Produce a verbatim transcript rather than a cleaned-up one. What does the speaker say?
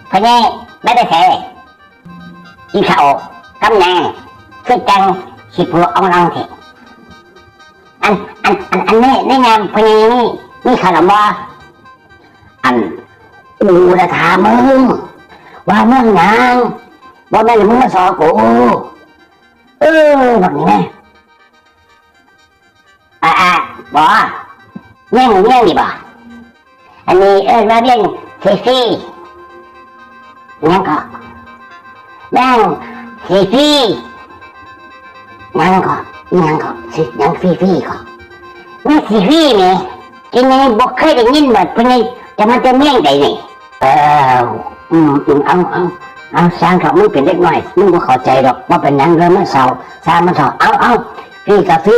พ่อใหญ่ มาแต่ไส กินข้าวกับหยัง คือจั่งขี้ผู้อองลองแท้ อัน อัน อัน อันนี้ในยามพ่อใหญ่นี่ มีข้าวหลามบ่ อัน กูน่ะถามมึง ว่าเมืองหยัง บ่แม่นมึงมาสอกู เออ บักนี้แม่ อ่า อ่า บ่ เมือง เมืองนี่บ่ อันนี้เอิ้นว่าเมืองเซซี หยังก็ เมืองเซซี หยังก็ หยังก็ สิ หยังฟรีๆ ก็ เมืองเซซีนี่ กินยังบ่เคยได้ยิน บัดเพิ่นนี่ จะมาแต่เมืองใดนี่ เออ อืม อืม เอา เอา เอา ช่างเถาะ มึงเป็นเด็กน้อย มึงบ่เข้าใจดอก บ่เป็นหยัง เรื่องมันเศร้า ช่างมันเถาะ เอา เอา ฟรีก็ฟรี